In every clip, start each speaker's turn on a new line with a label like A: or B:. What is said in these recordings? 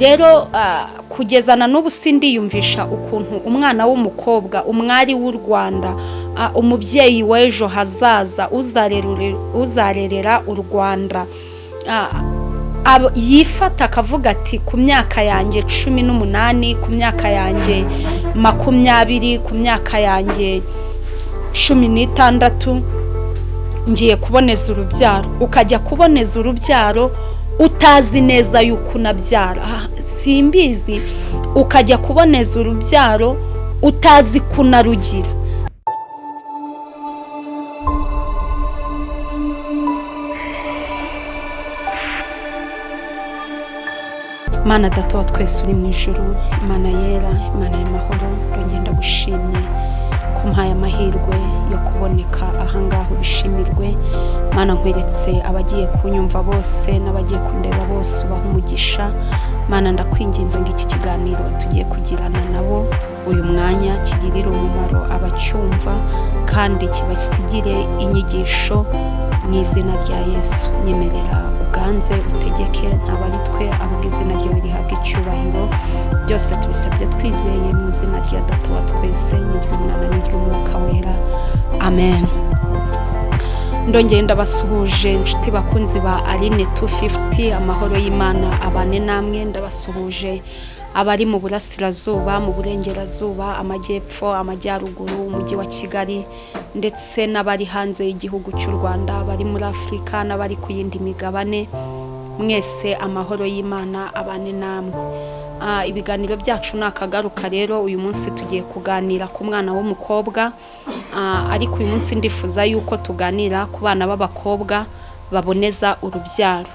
A: Rero kugeza na n'ubu sindiyumvisha ukuntu umwana w'umukobwa, umwari w'u Rwanda, umubyeyi w'ejo hazaza uzarerera u Rwanda, yifata akavuga ati ku myaka yanjye 18, ku myaka yanjye 20, ku myaka yanjye 16 ngiye kuboneza urubyaro. Ukajya kuboneza urubyaro utazi neza yuko unabyara, simbizi, ukajya kuboneza urubyaro utazi kunarugira. Mana Data wa twese uri mu ijuru, Imana yera, Imana y'amahoro, ndongera gushimye ko mpaye amahirwe yo kuboneka ahangaha, ubishimirwe. Mana, nkweretse abagiye kunyumva bose n'abagiye kundeba bose, ubaha umugisha. Mana, ndakwinginze ngo iki kiganiro tugiye kugirana nabo uyu mwanya kigirire umumaro abacyumva kandi kibasigire inyigisho mu izina rya Yesu. Nyemerera uganze utegeke, ntabwo ari twe, ahubwo izina ryawe rihabwa icyubahiro. Byose tubisabye twizeye mu izina rya Data wa twese n'iry'Umwana n'iry'Umwuka Wera, amen. Ndongeye ndabasuhuje inshuti bakunzi ba Aline 250, amahoro y'Imana abane namwe. Ndabasuhuje abari mu burasirazuba, mu burengerazuba, amajyepfo, amajyaruguru, umujyi wa Kigali, ndetse n'abari hanze y'igihugu cy'u Rwanda, abari muri Afurika n'abari ku yindi migabane, mwese amahoro y'Imana abane namwe. Ibiganiro byacu ni akagaruka. Rero uyu munsi tugiye kuganira ku mwana w'umukobwa, ariko uyu munsi ndifuza yuko tuganira ku bana b'abakobwa baboneza urubyaro.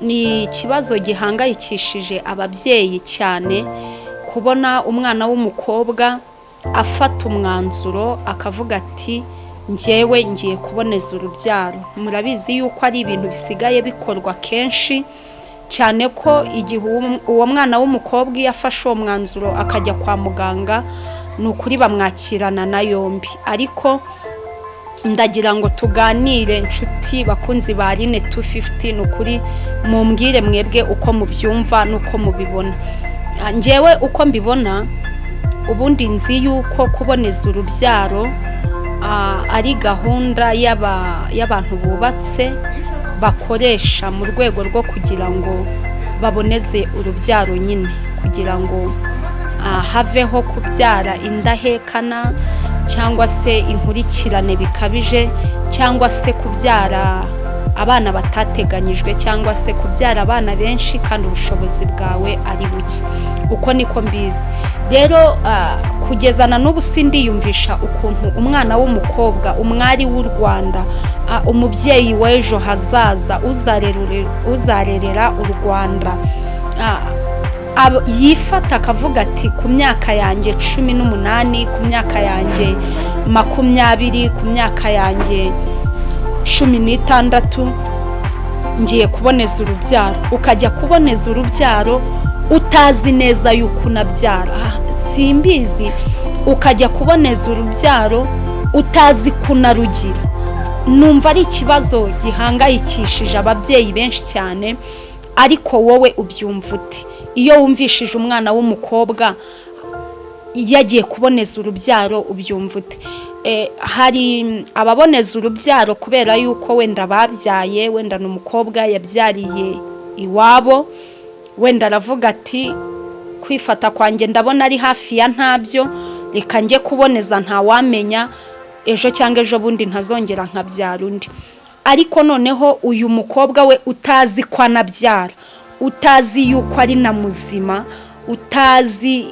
A: Ni ikibazo gihangayikishije ababyeyi cyane, kubona umwana w'umukobwa afata umwanzuro akavuga ati njyewe ngiye kuboneza urubyaro. Murabizi yuko ari ibintu bisigaye bikorwa kenshi cyane, ko igihe uwo mwana w'umukobwa iyo afashe uwo mwanzuro akajya kwa muganga, ni ukuri bamwakirana na yombi. Ariko ndagira ngo tuganire, inshuti bakunzi ba Aline 250, ni ukuri mumbwire mwebwe uko mubyumva n'uko mubibona. Njyewe uko mbibona, ubundi nzi yuko kuboneza urubyaro ari gahunda y'abantu bubatse bakoresha mu rwego rwo kugira ngo baboneze urubyaro nyine, kugira ngo haveho kubyara indahekana cyangwa se inkurikirane bikabije, cyangwa se kubyara abana batateganyijwe, cyangwa se kubyara abana benshi kandi ubushobozi bwawe ari buke. Uko niko mbizi. Rero kugeza na n'ubu sindiyumvisha ukuntu umwana w'umukobwa, umwari w'u Rwanda, umubyeyi w'ejo hazaza uzarerera u Rwanda, yifata akavuga ati ku myaka yanjye 18, ku myaka yanjye 20, ku myaka yanjye 16 ngiye kuboneza urubyaro. Ukajya kuboneza urubyaro utazi neza yuko unabyara, simbizi, ukajya kuboneza urubyaro utazi kunarugira. Numva ari ikibazo gihangayikishije ababyeyi benshi cyane. Ariko wowe ubyumva uti iyo wumvishije umwana w'umukobwa yagiye kuboneza urubyaro, ubyumva ute? Hari ababoneza urubyaro kubera yuko wenda babyaye, wenda ni umukobwa yabyariye iwabo, wenda aravuga ati kwifata kwanjye ndabona ari hafi ya ntabyo, reka njye kuboneza, ntawamenya ejo cyangwa ejo bundi ntazongera nkabyara undi. Ariko noneho uyu mukobwa we utazi ko anabyara, utazi yuko ari na muzima, utazi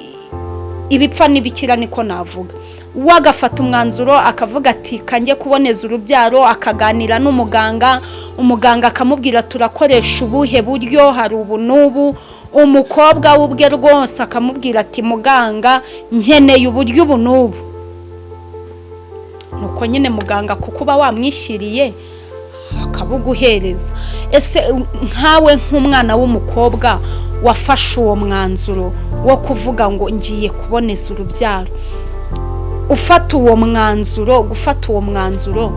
A: ibipfa n'ibikira niko navuga, wagafata umwanzuro akavuga ati kanjye kuboneza urubyaro, akaganira n'umuganga, umuganga akamubwira turakoresha ubuhe buryo, hari ubu n'ubu. Umukobwa we ubwe rwose akamubwira ati muganga nkeneye uburyo ubu n'ubu. Nuko nyine muganga kuko uba wamwishyiriye akabuguhereza. Ese nkawe nk'umwana w'umukobwa wafashe uwo mwanzuro wo kuvuga ngo ngiye kuboneza urubyaro, ufata uwo mwanzuro, gufata uwo mwanzuro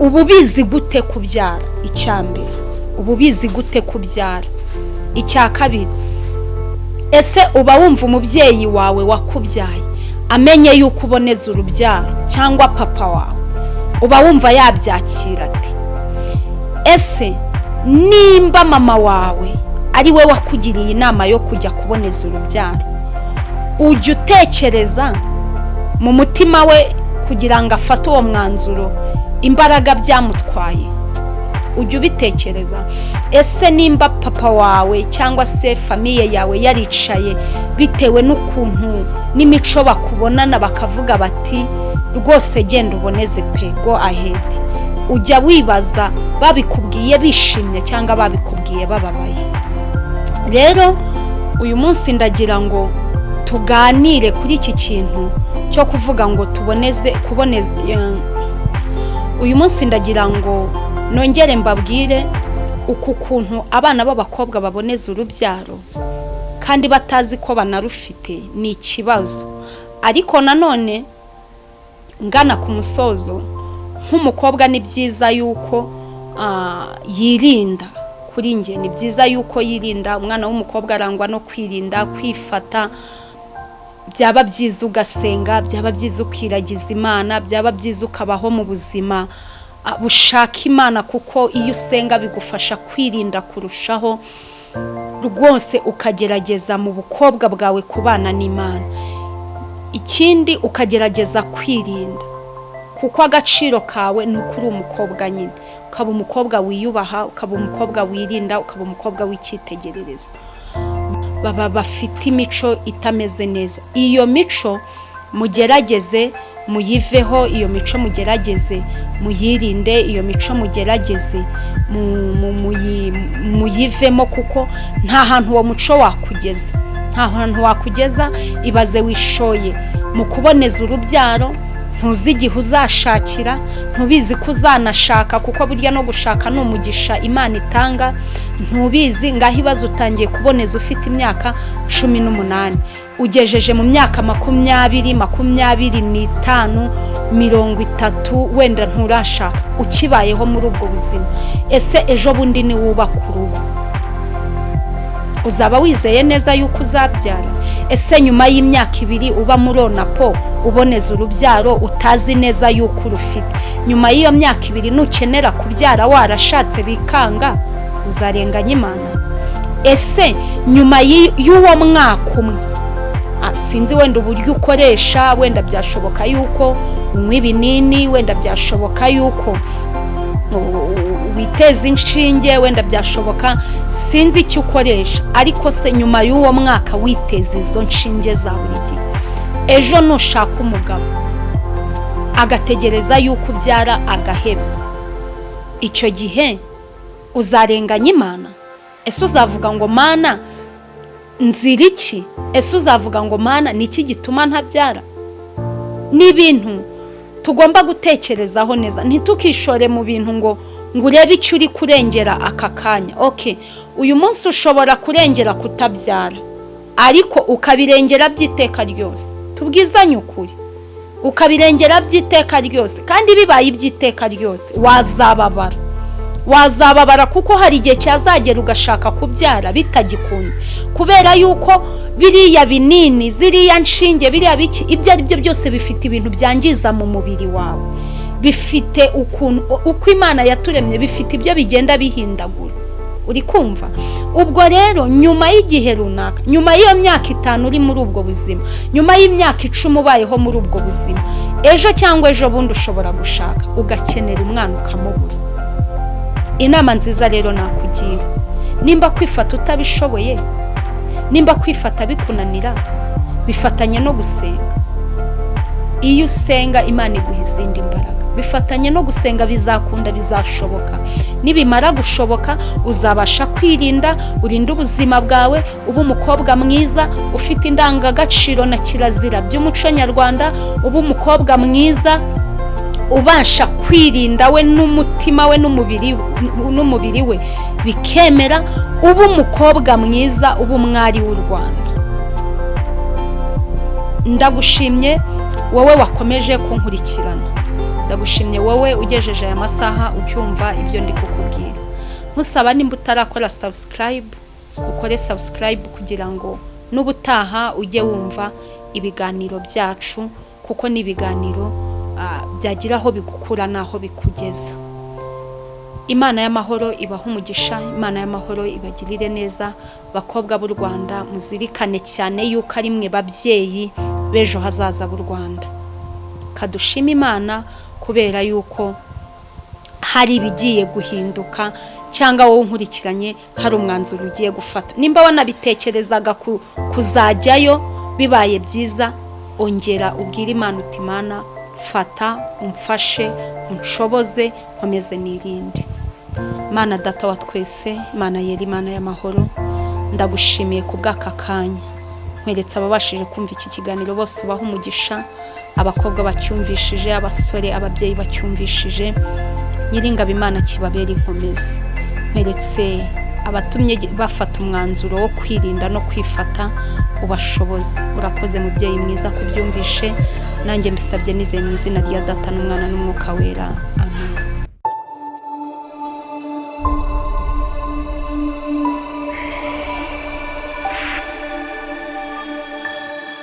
A: uba ubizi gute kubyara? Icya mbere, uba ubizi gute kubyara? Icya kabiri, Ese uba wumva umubyeyi wawe wakubyaye amenye yuko uboneza urubyaro, cyangwa papa wawe, uba wumva yabyakira ati? Ese nimba mama wawe ari we wakugiriye inama yo kujya kuboneza urubyaro, ujya utekereza mu mutima we kugira ngo afate uwo mwanzuro, imbaraga byamutwaye? Ujya ubitekereza? Ese nimba papa wawe cyangwa se famille yawe yaricaye, bitewe n'ukuntu n'imico bakubonana, bakavuga bati: "Rwose genda uboneze pe, go ahead", ujya wibaza babikubwiye bishimye cyangwa babikubwiye bababaye? Rero uyu munsi ndagira ngo tuganire kuri iki kintu cyo kuvuga ngo tuboneze kuboneza. Uyu munsi ndagira ngo nongere mbabwire uku kuntu abana b'abakobwa baboneza urubyaro kandi batazi ko banarufite, ni ikibazo. Ariko nanone ngana ku musozo, nk'umukobwa ni byiza yuko yirinda. Kuri njye ni byiza yuko yirinda. Umwana w'umukobwa arangwa no kwirinda, kwifata. Byaba byiza ugasenga, byaba byiza ukiragiza Imana, byaba byiza ukabaho mu buzima bushaka Imana, kuko iyo usenga bigufasha kwirinda kurushaho rwose, ukagerageza mu bukobwa bwawe kubana n'Imana. Ikindi, ukagerageza kwirinda, kuko agaciro kawe ni uko uri umukobwa nyine, ukaba umukobwa wiyubaha, ukaba umukobwa wirinda, ukaba umukobwa w'icyitegererezo. Baba bafite imico itameze neza. Iyo mico mugerageze muyiveho, iyo mico mugerageze muyirinde, iyo mico mugerageze muyivemo, kuko nta hantu uwo muco wakugeza, nta hantu wakugeza. Ibaze wishoye mu kuboneza urubyaro, ntuzi igihe uzashakira, ntubizi ko uzanashaka, kuko burya no gushaka ni umugisha Imana itanga. Ntubizi. Ngaho ibaze utangiye kuboneza ufite imyaka 18, ugejeje mu myaka 20, 25, 30, wenda nturashaka, ukibayeho muri ubwo buzima. Ese ejo bundi niwubaka urugo, uzaba wizeye neza yuko uzabyara? Ese nyuma y'imyaka 2 uba muri onapo uboneza urubyaro, utazi neza yuko urufite, nyuma y'iyo myaka 2 nukenera kubyara warashatse bikanga, uzarenganya Imana? Ese nyuma y'uwo mwaka umwe, sinzi wenda uburyo ukoresha, wenda byashoboka yuko unywa ibinini, wenda byashoboka yuko witeza inshinge, wenda byashoboka, sinzi icyo ukoresha, ariko se nyuma y'uwo mwaka witeza izo nshinge za buri gihe, ejo nushaka umugabo agategereza yuko ubyara agaheba, icyo gihe uzarenganya Imana? Ese uzavuga ngo: "Mana, nzira iki?" Ese uzavuga ngo: "Mana, ni iki gituma ntabyara?" Ni ibintu tugomba gutekerezaho neza. Ntitukishore mu bintu ngo urebe icyo uri kurengera aka kanya. Okay, uyu munsi ushobora kurengera kutabyara, ariko ukabirengera by'iteka ryose. Tubwizanye ukuri, ukabirengera by'iteka ryose, kandi bibaye iby'iteka ryose wazababara, wazababara, kuko hari igihe cyazagera ugashaka kubyara bitagikunze, kubera yuko biriya binini, ziriya nshinge, biriya biki, ibyo ari byo byose bifite ibintu byangiza mu mubiri wawe. Bifite ukuntu, uko Imana yaturemye, bifite ibyo bigenda bihindagura. Uri kumva? Ubwo rero nyuma y'igihe runaka, nyuma y'iyo myaka 5 uri muri ubwo buzima, nyuma y'imyaka 10 ubayeho muri ubwo buzima, ejo cyangwa ejo bundi ushobora gushaka ugakenera umwana ukamubura. Inama nziza rero nakugira, nimba kwifata utabishoboye, nimba kwifata bikunanira, bifatanye no gusenga. Iyo usenga, Imana iguha izindi mbaraga. Bifatanye no gusenga, bizakunda, bizashoboka. Nibimara gushoboka, uzabasha kwirinda, urinde ubuzima bwawe, ube umukobwa mwiza ufite indangagaciro na kirazira by'umuco nyarwanda, ube umukobwa mwiza ubasha kwirinda we n'umutima we n'umubiri we bikemera, ube umukobwa mwiza, ube umwari w'u Rwanda. Ndagushimye wowe wakomeje kunkurikirana, ndagushimye wowe ugejeje aya masaha ucyumva ibyo ndi kukubwira. Nkusaba, nimba utarakora subscribe, ukore subscribe kugira ngo N'ubutaha ujye wumva ibiganiro byacu, kuko ni ibiganiro byagira aho bigukura n'aho bikugeza. Imana y'amahoro ibaha umugisha, Imana y'amahoro ibagirire neza. Bakobwa b'u Rwanda, muzirikane cyane yuko ari mwe babyeyi b'ejo hazaza b'u Rwanda. Kadushima Imana kubera yuko hari ibigiye guhinduka, cyangwa wowe unkurikiranye hari umwanzuro ugiye gufata. Nimba wanabitekerezaga kuzajyayo, bibaye byiza ongera ubwire Imana uti: "Imana, fata umfashe, unshoboze, nkomeze nirinde." Mana Data wa twese, Imana yera, Imana y'amahoro, ndagushimiye ku bw'aka kanya. Nkweretse ababashije kumva iki kiganiro bose, ubaha umugisha, abakobwa bacyumvishije, abasore, ababyeyi bacyumvishije. Nyiringabo Imana, kibabera inkomezi. Nkweretse abatumye bafata umwanzuro wo kwirinda no kwifata, ubashoboze. Urakoze mubyeyi mwiza kubyumvishe, nanjye mbisabye nizeye mu izina rya Data n'Umwana n'Umwuka Wera.